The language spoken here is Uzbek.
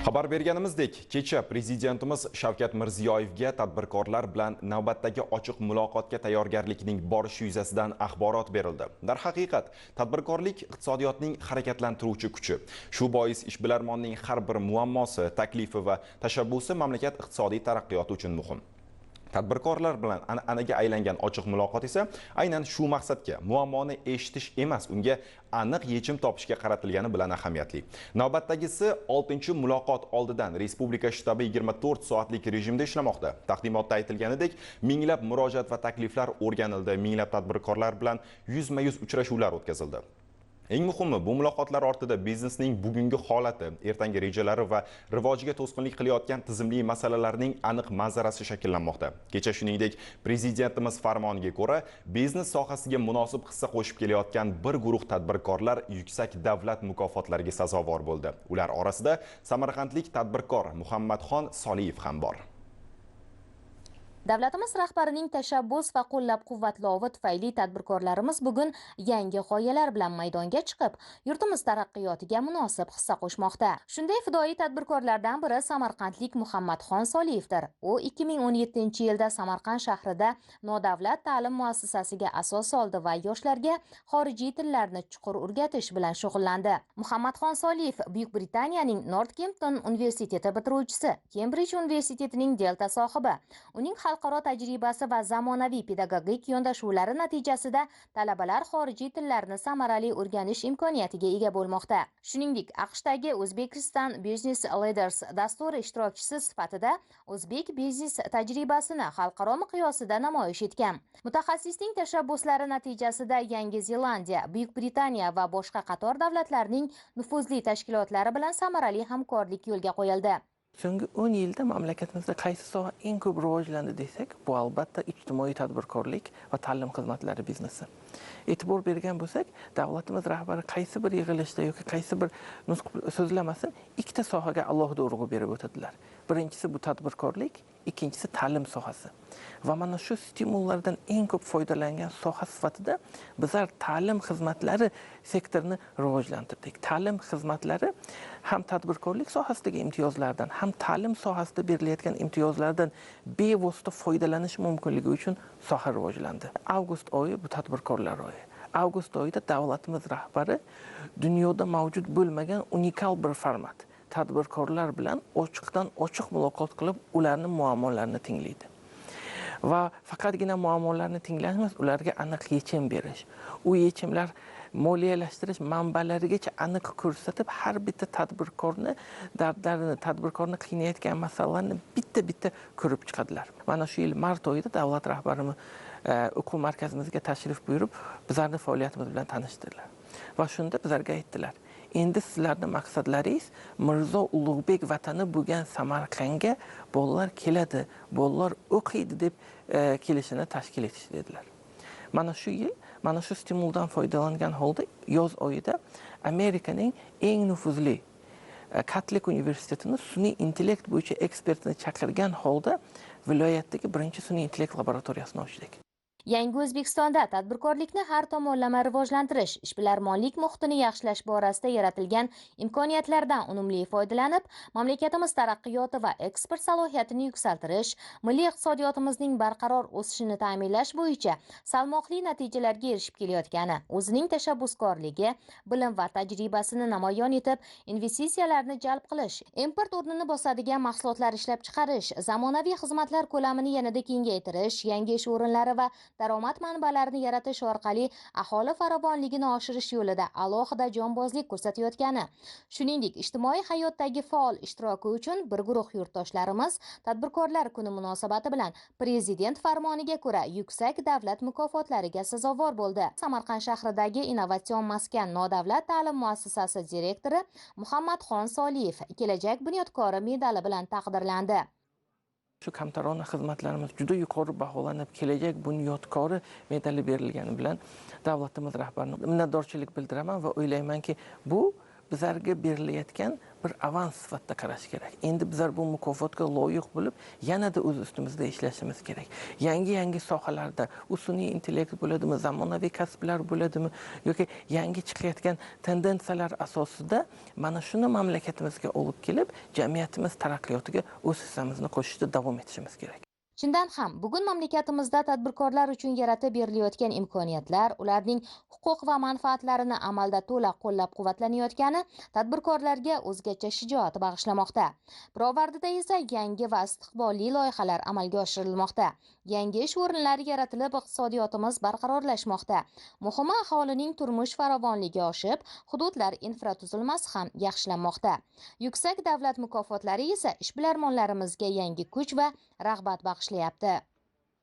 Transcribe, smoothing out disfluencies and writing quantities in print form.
Xabar berganimizdek, kecha Prezidentimiz Shavkat Mirziyoyevga tadbirkorlar bilan navbatdagi ochiq muloqotga tayyorgarlikning borishi yuzasidan axborot berildi. Darhaqiqat, tadbirkorlik iqtisodiyotning harakatlantiruvchi kuchi. Shu bois ishbilarmonning har bir muammosi, taklifi va tashabbusi mamlakat iqtisodiy taraqqiyoti uchun muhim. Tadbirkorlar bilan an'anaga aylangan ochiq muloqot esa aynan shu maqsadga, muammoni eshitish emas, unga aniq yechim topishga qaratilgani bilan ahamiyatli. Navbatdagisi 6-muloqot oldidan Respublika shtabi 24 soatlik rejimda ishlamoqda. Taqdimotda aytilganidek, minglab murojaat va takliflar o'rganildi, minglab tadbirkorlar bilan yuzma-yuz uchrashuvlar o'tkazildi. Eng muhimi, bu muloqotlar ortida biznesning bugungi holati, ertangi rejalari va rivojiga to'sqinlik qilayotgan tizimli masalalarning aniq manzarasi shakllanmoqda. Kecha shuningdek, Prezidentimiz farmoniga ko'ra, biznes sohasiga munosib hissa qo'shib kelayotgan bir guruh tadbirkorlar yuksak davlat mukofotlariga sazovor bo'ldi. Ular orasida samarqandlik tadbirkor Muhammadxon Soliyev ham bor. Davlatimiz rahbarining tashabbus va qo'llab-quvvatlovi tufayli tadbirkorlarimiz bugun yangi g'oyalar bilan maydonga chiqib, yurtimiz taraqqiyotiga munosib hissa qo'shmoqda. Shunday fidoyi tadbirkorlardan biri samarqandlik Muhammadxon Soliyevdir. U 2017-yilda Samarqand shahrida nodavlat ta'lim muassasasiga asos soldi va yoshlarga xorijiy tillarni chuqur o'rgatish bilan shug'ullandi. Muhammadxon Soliyev Buyuk Britaniyaning Northampton universiteti bitiruvchisi, Kembrij universitetining Delta sohibi. Uning xalqaro tajribasi va zamonaviy pedagogik yondashuvlari natijasida talabalar xorijiy tillarni samarali o'rganish imkoniyatiga ega bo'lmoqda. Shuningdek, AQShdagi Uzbekistan Business Leaders dasturi ishtirokchisi sifatida o'zbek biznes tajribasini xalqaro miqyosida namoyish etgan. Mutaxassisning tashabbuslari natijasida Yangi Zelandiya, Buyuk Britaniya va boshqa qator davlatlarning nufuzli tashkilotlari bilan samarali hamkorlik yo'lga qo'yildi. So'nggi 10 yilda mamlakatimizda qaysi soha eng ko'p rivojlandi desak, bu albatta ijtimoiy tadbirkorlik va ta'lim xizmatlari biznesi. E'tibor bergan bo'lsak, davlatimiz rahbari qaysi bir yig'ilishda yoki qaysi bir nutq so'zlamasin, ikkita sohaga alohida urg'u berib o'tadilar. Birinchisi bu tadbirkorlik, ikkinchisi ta'lim sohasi. Va mana shu stimullardan eng ko'p foydalangan soha sifatida bizlar ta'lim xizmatlari sektorini rivojlantirdik. Ta'lim xizmatlari ham tadbirkorlik sohasidagi imtiyozlardan, ham ta'lim sohasida berilayotgan imtiyozlardan bevosita foydalanish mumkinligi uchun soha rivojlandi. Avgust oyi bu tadbirkorlar oyi. Avgust oyida davlatimiz rahbari dunyoda mavjud bo'lmagan unikal bir format, tadbirkorlar bilan ochiqdan ochiq muloqot qilib, ularning muammolarini tinglaydi. Va faqatgina muammolarni tinglash emas, ularga aniq yechim berish. U yechimlar moliyalashtirish manbalarigacha aniq ko'rsatib, har bitta tadbirkorni dardlarini, tadbirkorni qiynayotgan masalalarni bitta-bitta ko'rib chiqadilar. Mana shu yil mart oyida davlat rahbarimiz o'quv markazimizga tashrif buyurib, bizlarning faoliyatimiz bilan tanishtirdilar. Va shunda bizlarga aytdilar: endi sizlarning maqsadlaringiz Mirzo Ulug'bek vatani bo'lgan Samarqandga bolalar keladi, bolalar o'qiydi deb kelishini tashkil etish dedilar. Mana shu yil, mana shu stimuldan foydalangan holda yoz oyida Amerikaning eng nufuzli Katolik universitetini sun'iy intellekt bo'yicha ekspertini chaqirgan holda viloyatdagi birinchi sun'iy intellekt laboratoriyasini ochdik. Yangi O'zbekistonda tadbirkorlikni har tomonlama rivojlantirish, ishbilarmonlik muhitini yaxshilash borasida yaratilgan imkoniyatlardan unumli foydalanib, mamlakatimiz taraqqiyoti va eksport salohiyatini yuksaltirish, milliy iqtisodiyotimizning barqaror o'sishini ta'minlash bo'yicha salmoqli natijalarga erishib kelayotgani, o'zining tashabbuskorligi, bilim va tajribasini namoyon etib, investitsiyalarni jalb qilish, import o'rnini bosadigan mahsulotlar ishlab chiqarish, zamonaviy xizmatlar ko'lamini yanada kengaytirish, yangi ish o'rinlari va daromad manbalarini yaratish orqali aholi farovonligini oshirish yo'lida alohida jonbozlik ko'rsatayotgani, shuningdek, ijtimoiy hayotdagi faol ishtiroki uchun bir guruh yurtdoshlarimiz Tadbirkorlar kuni munosabati bilan Prezident farmoniga ko'ra yuksak davlat mukofotlariga sazovor bo'ldi. Samarqand shahridagi innovatsion maskan nodavlat ta'lim muassasasi direktori Muhammadxon Soliyev Kelajak bunyodkori medali bilan taqdirlandi. Shu kamtarona xizmatlarimiz juda yuqori baholanib, Kelajak bunyodkori medali berilgani bilan davlatimiz rahbarini minnatdorchilik bildiraman va o'ylaymanki, bu bizlarga berilayotgan bir avans sifatida qarash kerak. Endi bizlar bu mukofotga loyiq bo'lib, yanada o'z ustimizda ishlashimiz kerak. Yangi sohalarda, u sun'iy intellekt bo'ladimi, zamonaviy kasblar bo'ladimi yoki yangi chiqayotgan tendensiyalar asosida mana shuni mamlakatimizga olib kelib, jamiyatimiz taraqqiyotiga o'z hissamizni qo'shishda davom etishimiz kerak. Chindan ham bugun mamlakatimizda tadbirkorlar uchun yaratib berilayotgan imkoniyatlar, ularning huquq va manfaatlarini amalda to'la qo'llab-quvvatlanayotgani tadbirkorlarga o'zgacha shijoat bag'ishlamoqda. Pirovardida esa yangi va istiqbolli loyihalar amalga oshirilmoqda. Yangi ish o'rinlari yaratilib, iqtisodiyotimiz barqarorlashmoqda. Muhimi, aholining turmush farovonligi oshib, hududlar infratuzilmasi ham yaxshilanmoqda. Yuksak davlat mukofotlari esa ishbilarmonlarimizga yangi kuch va rag'bat bag'ishlayapti.